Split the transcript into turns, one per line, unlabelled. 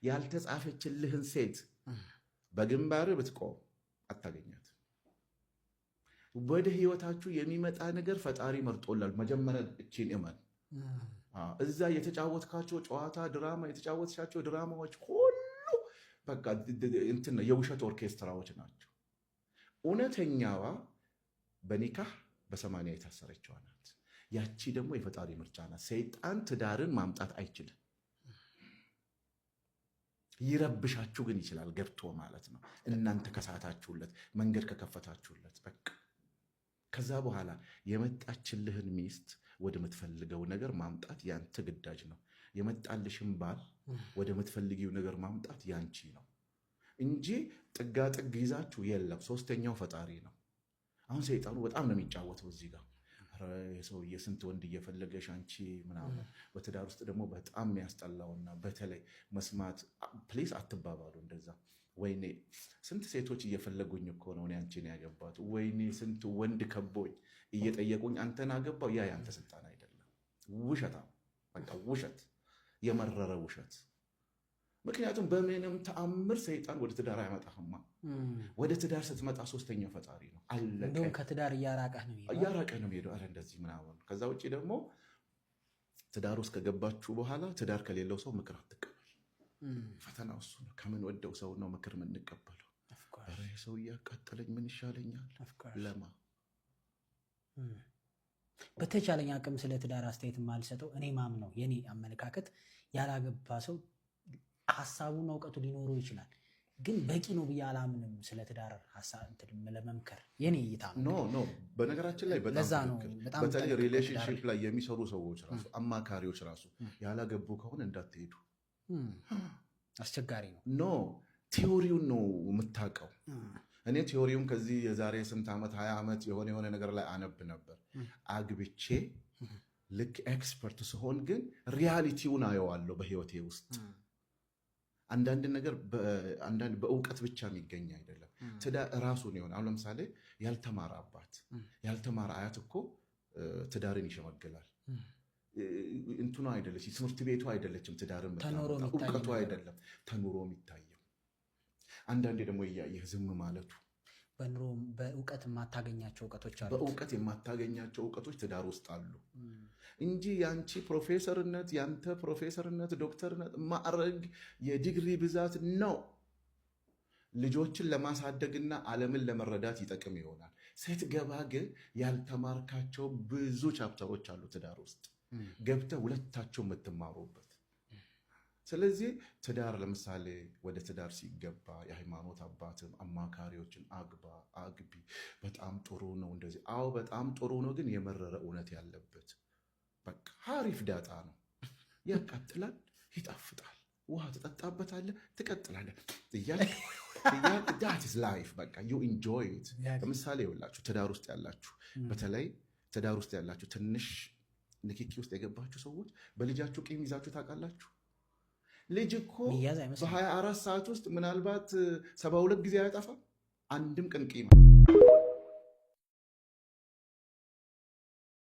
ያልተጻፈችልህን ሴት በግንባር ብትቆም አታገኛት። ወደ ህይወታችሁ የሚመጣ ነገር ፈጣሪ መርጦላል። መጀመሪያ እቺን እመን። እዛ የተጫወትካቸው ጨዋታ ድራማ፣ የተጫወትሻቸው ድራማዎች ሁሉ በቃ እንትን የውሸት ኦርኬስትራዎች ናቸው። እውነተኛዋ በኒካህ በ80 የታሰረችዋ ናት። ያቺ ደግሞ የፈጣሪ ምርጫ ናት። ሰይጣን ትዳርን ማምጣት አይችልም። ይረብሻችሁ ግን ይችላል ገብቶ ማለት ነው። እናንተ ከሳታችሁለት፣ መንገድ ከከፈታችሁለት በቃ ከዛ በኋላ የመጣችልህን ሚስት ወደምትፈልገው ነገር ማምጣት ያንተ ግዳጅ ነው። የመጣልሽን ባል ወደ ምትፈልጊው ነገር ማምጣት ያንቺ ነው እንጂ ጥጋ ጥግ ይዛችሁ የለም። ሶስተኛው ፈጣሪ ነው። አሁን ሰይጣኑ በጣም ነው የሚጫወተው እዚህ ጋር፣ ሰውዬ ስንት ወንድ እየፈለገሽ አንቺ ምናምን። በትዳር ውስጥ ደግሞ በጣም የሚያስጠላውና በተለይ መስማት please አትባባሉ እንደዛ። ወይኔ ስንት ሴቶች እየፈለጉኝ እኮ ነው እኔ አንቺን ያገባት፣ ወይኔ ስንት ወንድ ከቦኝ እየጠየቁኝ አንተን አገባው። ያ ያንተ ስልጣን አይደለም። ውሸታም፣ በቃ ውሸት፣ የመረረ ውሸት። ምክንያቱም በምንም ተአምር ሰይጣን ወደ ትዳር አያመጣህማ። ወደ ትዳር ስትመጣ ሶስተኛው ፈጣሪ ነው። አለቀ።
እንደውም ከትዳር እያራቀህ ነው የሚሄደው።
እያራቀህ ነው የሚሄደው። ኧረ እንደዚህ ምናምን። ከዛ ውጭ ደግሞ ትዳር ውስጥ ከገባችሁ በኋላ ትዳር ከሌለው ሰው ምክር አትቀበል። ፈተናው እሱ ነው። ከምንወደው ሰው ነው ምክር የምንቀበለው። ኧረ ሰው እያቃጠለኝ ምን ይሻለኛል? ለማ
በተቻለኝ አቅም ስለ ትዳር አስተያየት የማልሰጠው እኔ ማምነው የኔ አመለካከት ያላገባ ሰው ሀሳቡና እውቀቱ ሊኖረው ይችላል፣ ግን በቂ ነው ብዬ አላምንም። ስለ ትዳር ሀሳብ እንትን ለመምከር የኔ እይታ ነው።
No፣ በነገራችን ላይ በጣም
ለዛ ነው
ትክክል።
በጣም
በተለይ
ጠንቅቀው
relationship
ትዳር
ላይ የሚሰሩ ሰዎች ራሱ፣ አማካሪዎች ራሱ ያላገቡ ከሆነ እንዳትሄዱ።
አስቸጋሪ ነው።
No፣ theory ውን ነው የምታውቀው። እኔ theory ውን ከዚህ የዛሬ ስንት ዓመት፣ 20 ዓመት የሆነ የሆነ ነገር ላይ አነብ ነበር። አግብቼ ልክ expert ስሆን ግን reality ውን አየዋለሁ በህይወቴ ውስጥ። አንዳንድ ነገር አንዳንድ በእውቀት ብቻ የሚገኝ አይደለም። ትዳር ራሱን የሆነ፣ አሁን ለምሳሌ ያልተማረ አባት፣ ያልተማረ አያት እኮ ትዳርን ይሸመግላል። እንትኑ አይደለች፣ ትምህርት ቤቱ አይደለችም ትዳርን
ተኖሮ
የምታመጣው፣
የሚታይ
እውቀቱ
ነገር።
አይደለም፣ ተኑሮ የሚታየው። አንዳንዴ ደግሞ እያየህ ዝም ማለቱ።
በኑሮ በእውቀት የማታገኛቸው እውቀቶች አሉ።
በእውቀት የማታገኛቸው እውቀቶች ትዳር ውስጥ አሉ እንጂ የአንቺ ፕሮፌሰርነት፣ ያንተ ፕሮፌሰርነት፣ ዶክተርነት፣ ማዕረግ፣ የዲግሪ ብዛት ነው። ልጆችን ለማሳደግና ዓለምን ለመረዳት ይጠቅም ይሆናል። ስትገባ ግን ያልተማርካቸው ብዙ chapter ኦች አሉ ትዳር ውስጥ ገብተህ ሁለታቸው የምትማሩበት። ስለዚህ ትዳር ለምሳሌ ወደ ትዳር ሲገባ የሃይማኖት አባትም አማካሪዎችን አግባ፣ አግቢ፣ በጣም ጥሩ ነው እንደዚህ። አዎ በጣም ጥሩ ነው፣ ግን የመረረ እውነት ያለበት በቃ አሪፍ ዳጣ ነው። ያቃጥላል፣ ይጣፍጣል። ውሃ ትጠጣበታለህ፣ ትቀጥላለህ እያልክ that is life፣ በቃ you enjoy it። ለምሳሌ ይኸውላችሁ ትዳር ውስጥ ያላችሁ፣ በተለይ ትዳር ውስጥ ያላችሁ፣ ትንሽ ንክኪ ውስጥ የገባችሁ ሰዎች በልጃችሁ ቂም ይዛችሁ ታውቃላችሁ? ልጅ እኮ
ሚያዝ አይመስልም።
በ24 ሰዓት ውስጥ ምናልባት 72 ጊዜ አያጠፋም። አንድም ቀን ቂም